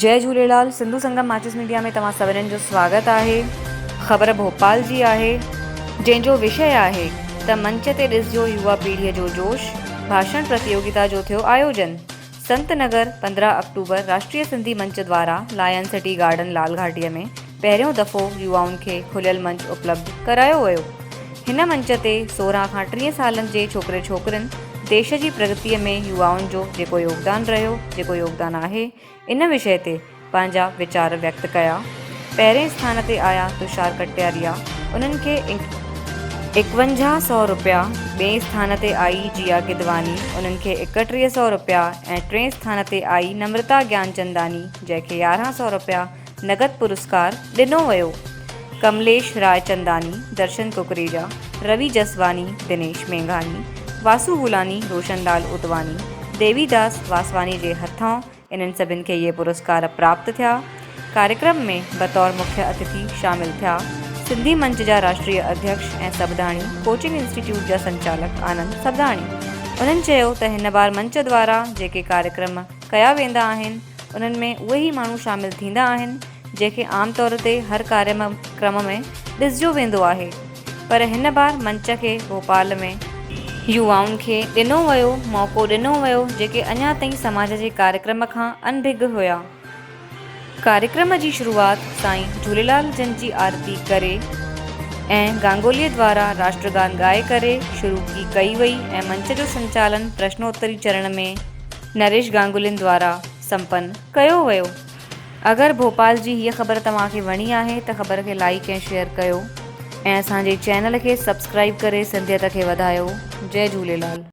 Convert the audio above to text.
جئي جهوليلال سنڌو سنگم ماچس ميڊيا ۾ توهان سڀنين جو سواگت آهي. خبر ڀوپال جي آهي جنهن جو وشيه آهي ته منچ تي ڏسجو يووا پيڙهي جو جوش ڀاشڻ پرتيوگتا جو ٿيو آيوجن سنت نگر 15 آڪٽوبر راشٽريه سنڌي منچ دوارا لائن سٽي گارڊن لال گهاٽي ۾ پهريون دفعو يووائن کي کليل منچ اپلبڌ ڪرايو ويو. هن منچ تي 16 کان 30 سالن جي ڇوڪري ڇوڪرين ديش جي پرگتيء ۾ يووائن جو جيڪو يوگدان رهيو، جيڪو يوگدان آهي، ان وشيه تي پنهنجا ويچار ويڪت ڪيا. پهرين اسٿان تي آيا تشار ڪٽياريا، انهن کي 51 سئو رپيا، ٻئين اسٿان تي آئي جيا گدواني، انهن کي 31 سئو رپيا ۽ ٽئين اسٿان تي آئي نمرتا گيانچنداني، جنهن کي 11 سئو رپيا نقد پرسڪار ڏنو ويو. ڪمليش رائچنداني، درشن ڪڪريجا، روي جسواني، دنيش مينگهاڻي، واسو گلاني، روشن لال اتواني، ديوي داس واسواني جي هٿان انهن سڀن کي اهي پرسڪار پراپت ٿيا. ڪاريڪرم ۾ بطور مکيه اتٿي شامل ٿيا سنڌي منچ جا راشٽريه اڌيڪش ۽ سبداڻي ڪوچنگ انسٽيٽيوٽ جا سنچالڪ آنند سبداڻي. انهن چيو ته هن بار منچ دوارا جيڪي ڪاريڪرم ڪيا ويندا آهن، انهن ۾ اهي ئي ماڻهو شامل ٿيندا آهن، جنهن کي عام طور تي هر ڪاريڪرم ۾ ڏسجو ويندو آهي. پر هن بار منچ کي ڀوپال ۾. يووائن کي ڏنو ويو، موقعو ڏنو ويو، جيڪي اڃا تائين سماج جي ڪاريڪرم کان انڀگ هيا. ڪاريڪرم جي شروعات سائين جهوليلال جن جي آرتي ڪري ۽ گانگوليء دوارا راشٽرگان ڳائي ڪري شروع ڪي ڪئي وئي ۽ منچ جو سنچالن پرشنوتري چرڻ ۾ نريش گانگولين دوارا سمپن ڪيو ويو. اگر ڀوپال جي هيء خبر توهان کي وڻي آهي ته خبر کي لائيڪ ۽ شيئر ڪيو ۽ اسان جي چينل کي سبسڪرائيب ڪري سنڌيت کي وڌايو. جئي جهوليلال.